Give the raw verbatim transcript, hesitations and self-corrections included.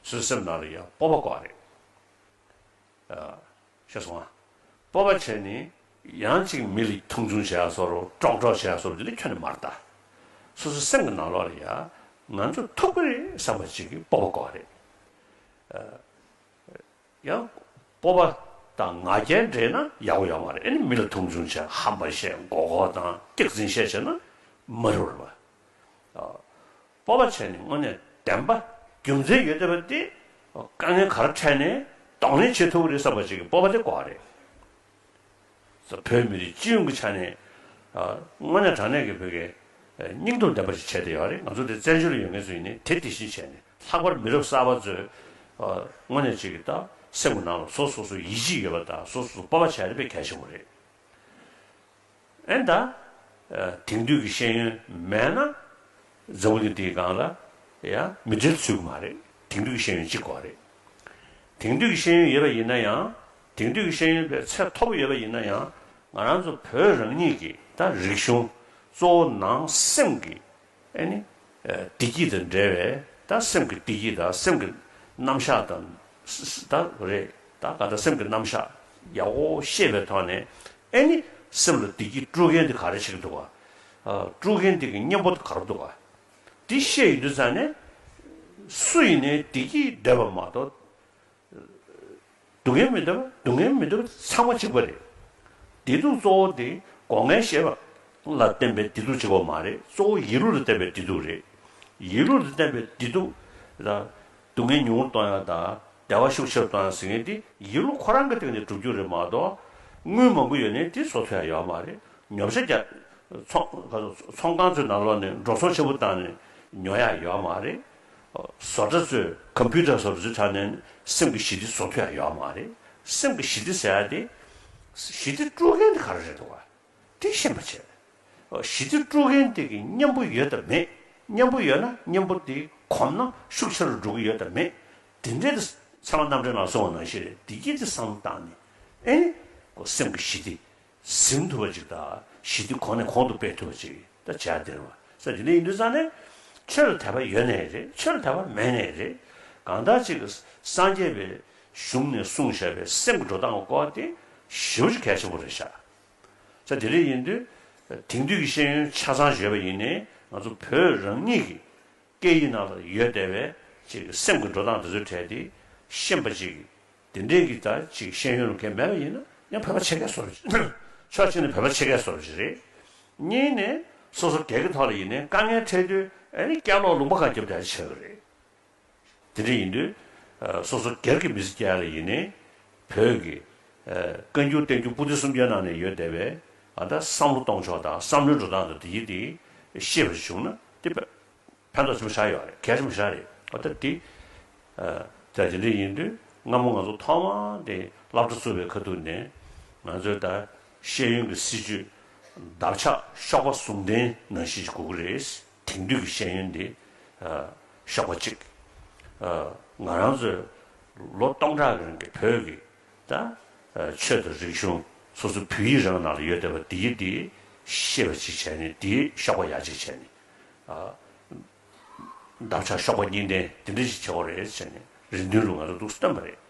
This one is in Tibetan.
སོ་སོའི་སེམས་ནང་ལ་ཡང་སྤོབས་པ་དགོས་རེད། ཤེས་སོང་ང་། སྤོབས་པ་བྱས་ནས་ཡང་ཅིག་མི་ལ་མཐོང་ཆུང་བྱེད་ཡ་བཟོ་འདྲ་ཀྲོག་ཀྲོག་བྱེད་ཡ་བཟོ་འདྲ་དེ་ནི་ཁྱོན་ནས་མ་རེད་ད། སོ་སོའི་སེམས་ཀྱི་ནང་ལོགས་ལ་ཡང་ང་ཚོ་ཐུབ་ཀྱི་རེད་བསམ་པ་ཅིག་གི་སྤོབས་པ་དགོས་རེད། ཡང་སྤོབས་པ་དང་ང་རྒྱལ་འདྲེས་ན་ཡག་པོ་ཡོད་མ་རེད། ཨ་ནི་མི་ལ་མཐོང་ཆུང་བྱས་ཧམ་པ་བཤད་མགོ་སྐོར་དང་སྐྱག་རྫུན་བཤད་བྱས་ན་མ་རུང་བ། སྤོབས་པ་བྱས་ནས་དངོས་གནས་བདེན་པ་རྒྱུ་མཚན་ཡོད་བསྡད་པ་དེ་དཀའ་ངལ་ག་རེ་འཕྲད་ནས་གདོང་ལེན་བྱེད་ཐུབ་ཀྱི་རེད་བསམ་པ་ཅིག་གི་སྤོབས་པ་དེ་དགོས་རེད། བོད་མི་རིགས་སྤྱི་ཡོངས་ཀྱི་ཆ་ནས་དངོས་གནས་དྲང་གནས་ཀྱི་བོད་ཀྱི་སྙིང་སྟོབས་ལྡན་པ་ཞིག་བྱས་བསྡད་ཡོད་རེད། ང་ཚོ་དེ་བཙན་བྱོལ་ལ་ཡོད་མཁན་ཚོ་ཡིན་ནའི་དེ་དེ་བཞིན་བྱས་ནས་ལྷག་པར་མི་རབས་གསར་པ་ཚོས་དངོས་གནས་ཅིག་གི་ད་སེམས་ཀྱི་ནང་ལ་སོ་སོ་སོ་ཡིད་ཆེས་ཡོད་པ་དང་སོ་སོ་སྤོབས་པ་བྱས་ཏེ་དཔེ་གལ་ཆེན་པོ་རེད། ཨེ་ད། དེང་དུས་ཀྱི་ཤེས་ཡོན་མེད་ན། འཛམ་བུ་གླིང་འདིའི་སྒང་ལ་ཡང་མི་གྲལ་ཚུད་ཀྱི་མ་རེད། དེང་དུས་ཀྱི་ཤེས་ཡོན་གཅིག་དགོས་རེད། དེང་དུས་ཀྱི་ཤེས་ཡོན་ཡོད་པ་ཡིན་ན་ཡང་། དེང་དུས་ཀྱི་ཤེས་ཡོན་པའི་ཚད་མཐོ་པོ་ཡོད་པ་ཡིན་ན་ཡང་། ང་རང་ཚོ་བོད་རང་ཉིད་ཀྱི་ད་རིག་གཞུང་གཙོ་བོ་ནང་སེམས་ཀྱི་ཨེ་ནི། བདེ་སྐྱིད་དང་འབྲེལ་བའི་ད་སེམས་ཀྱི་བདེ་སྐྱིད་དང་སེམས་ཀྱི་རྣམ་གཞག་དང་། ད་རེད་ད་ག་ད་སེམས་ཀྱི་རྣམ་གཞག་ཡག་པོ་ཤེས་པའི་ཐོག་ནས་ཨེ་ནི་སེམས་ལ་བདེ་སྐྱིད་སྤྲོད་མཁན་དེ་ག་རེ་བྱེད་ཀྱི་འདུག་ག། སྤྲོད་མཁན་དེ་གི་གཉེན་པོ་དེ་ག་རེ་འདུག་ག། དེ་ཤེས་ཡོང་དུས་ཙང་ནས་སུ་ཡིན་ནའི་བདེ་སྐྱིད་འདོད་པ་མ་གཏོགས། སྡུག་བསྔལ་མི་འདོད་པ། སྡུག་བསྔལ་མི་འདོད་པ་ཚང་མ་གཅིག་པ་རེད། བདེ་སྡུག་གཙོ་བོ་དེ་སྒོ་ལྔའི་ཤེས་པ་ལ་བརྟེན་པའི་བདེ་སྡུག་གཅིག་པ་མ་རེད། གཙོ་བོ་ཡིད་བློ་ལ་བརྟེན་པའི་བདེ་སྡུག་རེད། ཡིད་བློ་ལ་བརྟེན་པའི་བདེ་སྡུག་ལ་སྡུག་བསྔལ་ཉུང་རུ་གཏོང་ཡ་དང་བདེ་བ་ཤུགས་ཆེ་རུ་གཏོང་ཡ་ཟེར་མཁན་དེ་ཡིད་བློ་ཁོ་རང་གི་སྟེང་ནས་སྒྲུབ་རྒྱུ་རེད་མ་གཏོགས། དངུལ་མང་པོ་ཡོད་ནའི་དེ་བཟོ་ཐུབ་ཡ་ཡོད་མ་རེད། ཉོ་ཆ་རྒྱག་ཚོང་ཚོང་ཁང་ཚོའི་ནང་ལོགས་ནས་འགྲོ་སོང་ཆེན་པོ་བཏང་ནས་ཉོ་ཡ་ཡོད་མ་རེད། བཟོ་གྲྭ་ཚོས་ཀམ་པུ་ཊར་བཟོ་གྲྭ་ཚོའི་ཐོག་ནས་སེམས་ཀྱི་ཞི་བདེ་བཟོ་ཐུབ་ཡ་ཡོད་མ་རེད། སེམས་ཀྱི་ཞི་བདེ་ཟེར་ཡ་དེ། ཞི་བདེ་སྤྲོད་མཁན་དེ་ག་རེ་རེད་འདུག་ག། དེ་ཤེས་པ་བྱས། ཞི་བདེ་སྤྲོད་མཁན་དེ་གི་གཉེན་པོ་ཡོད་དམ་མེད། གཉེན་པོ་ཡོད་ན་གཉེན་པོ་དེ་གོམས་ན་ཤུགས་ཆེ་རུ་འགྲོ་གི་ཡོད་དམ་མེད། དེ་འདྲའི་དེ་ཚད་མ་རྣམ་འགྲེལ་ནང་གསུངས་པ་ནང་བཞིན་རེད། བདེ་སྐྱིད་དེ་བསམ་བློ་བཏང་ནས་ཨེ་ནི་སེམས་ཀྱི་ཞི་བདེ། ཟིན་ཐུབ་པ་ཅིག་དང་ཞི་བདེ་གོང་ནས་གོང་དུ་སྤེལ་ཐུབ་པ་ཅིག་ད་བྱ་དེ་རེད་བ། ས་དེ་འདྲ་ཡིན་དུས་ཙང་ནས་ཆོས་ལ་དད་པ་ཡོད་ནའི་རེད། ཆོས་ལ་དད་པ་མེད་ནའི་རེད། གང་ལྟར་ཅིག་གི་སངས་རྒྱས་པའི་གཞུང་ནས་གསུངས་བཞག་པའི་སེམས་ཀྱི་འགྲོ་སྟངས་ཀྱི་སྐོར་དེ་ཞེ་པོ་ཅིག་གལ་ཆེན་པོ་རེད་ཤག། ས་དེ་འདྲ་ཡིན་དུས་དེང་དུས་ཀྱི་ཤེས་ཡོན་ཆ་ཚང་ཡོད་པ་ཡིན་ནའི་ང་ཚོ་བོད་རང་ཉིད་ཀྱི་སྐད་ཡིག་ནང་ལ་ཡོད་བསྡད་པའི་ཅིག་སེམས་ཀྱི་འགྲོ་སྟངས་དེ་ཚོའི་གྲས་དེ་ཤེས་པ་ཅིག་དེ་འདྲའི་གི་ད་ཅིག་ཤེས་ཡོན་ལ་མཁས་མེད་པ་ཡིན་ན་ཡང་བོད་པ་ཕྱེད་ཀའི་བཟོ་འདྲ་ཅིག་ཕྱོགས་གཅིག་ནས་བོད་པ་ཕྱེད་ཀའི་བཟོ་འདྲ་ཅིག་རེད། གཉིས་ནས་སོ་སོ་སྒེར་གྱི་ཐོག་ལ་ཡིན་ནའི་དཀའ་ངལ་འཕྲད་དུས་ཨ་ནི་སྐྱག་ལོག་ལུང་པ་གང་རྒྱབ་བསྡད་ཆགས་ཀྱི་རེད། དེ་འདྲ་ཡིན་དུས་སོ་སོ་སྒེར་གྱི་མི་ཚེ་སྐྱེལ་ཡ་ལ་ཡིན་ནའི་བོད་ཀྱི་བཀའ་འགྱུར་བསྟན་འགྱུར་པོ་ཏི་སུམ་བརྒྱའི་ནང་ནས་ཡོད་བསྡད་པའི་ཨ་ད་བསམ་བློ་གཏོང་ཕྱོགས་དང་བསམ་བློའི་འགྲོ་སྟངས་དང་དེ་ཡིན་དེ་ཤེས་པ་བྱུང་ན་དེ་ཕན་ཐོགས་ཆེན་པོ་ཆགས་ཡོད་རེད། གལ་ཆེན་པོ་ཆགས་རེད། འོ་ད་དེ། ད་དེ་འདྲ་ཡིན་དུས་སྔ་མོ་ང་ཚོ་ཐོག་མ་དེ་སློབ་གྲྭ་བཙུགས་པའི་ཁ་ཐུག་ནས་ང་ཚོའི་ད་ཤེས་ཡོན་གྱི་སྲིད་བྱུས་འདབ་ཆགས་གཤོག་པ་ཟུང་ལྡན་ནང་བཞིན་ཞིག་དགོས་ཀྱི་རེད། དེང་དུས་ཀྱི་ཤེས་ཡོན་འདི་གཤོག་པ་གཅིག་ང་རང་ཚོའི་ལོ་སྟོང་ཕྲག་གི་རིང་གི་བོད་ཀྱི་ད་ཆོས་དང་རིག་གཞུང་སོ་སོ་བོད་ཡིག་རང་ནང་ལ་ཡོད་བསྡད་པ་འདི་ཡིན་འདི་ཤེས་པ་ཅིག་བྱས་ནས་འདིའི་གཤོག་པ་ཡ་གཅིག་བྱས་ནས། འདབ་ཆགས་གཤོག་པ་གཉིས་ལྡན་དེ་འདྲ་ཞིག་བྱེད་དགོས་རེད་ཟེར་ནས་རེ་འདུན་རུ་ང་ཚོ་འདུག་སྟོན་པ་རེད།